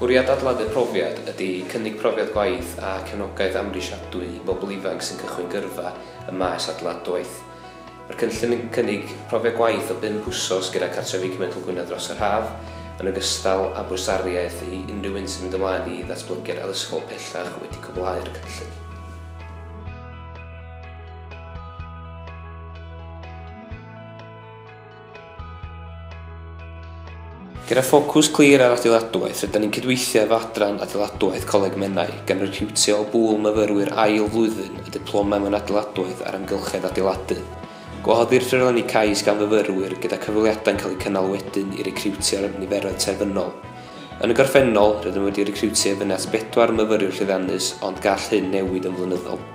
Bwriad Adeiladu Profiad ydy cynnig profiad gwaith a cefnogaeth amhrisiadwy i bobl ifanc sy'n cychwyn gyrfa ym maes adeiladwaith. Mae'r cynllun yn cynnig profiad gwaith o 5 wsos gyda Cartrefi Cymunedol Gwynedd dros yr haf, yn ogystal â bwrsariaeth i unrhyw un sy'n mynd ymlaen i ddatblygiad addysgol pellach wedi cwblhau'r cynllun. Gyda ffocws clir ar adeiladwaith, rydyn ni'n cydweithio efo adran adeiladwaith Coleg Menai gan recriwtio o bŵl myfyrwyr ail flwyddyn y diploma mewn adeiladwaith a'r amgylchedd adeiladu. Gwahoddir ffurflenni cais gan fyfyrwyr gyda cyfweliadau'n cael eu cynnal wedyn i recriwtio'r niferoedd terfynol. Yn y gorffennol, rydym wedi recriwtio fyny at 4 myfyriwr llwyddiannus, ond gall hyn newid yn flynyddol.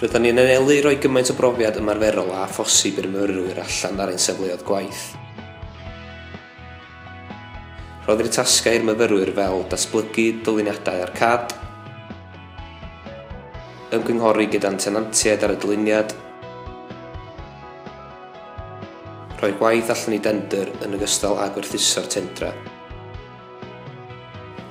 Rydyn ni'n anelu i roi gymaint o brofiad ymarferol â phosib i'r myfyrwyr allan ar ein safleoedd gwaith. Rhoddir tasgau i'r myfyrwyr fel datblygu dyluniadau ar CAD, ymgynghori gyda'n tenantiaid ar y dyluniad, rhoi gwaith allan i dendr yn ogystal â gwerthuso'r tendra.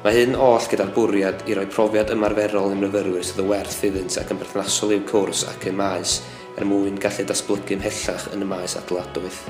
Mae hyn oll gyda'r bwriad i roi profiad ymarferol i'r myfyrwyr sydd o werth iddynt ac yn berthnasol i'w cwrs ac eu maes er mwyn gallu datblygu ymhellach yn y maes adeiladwaith.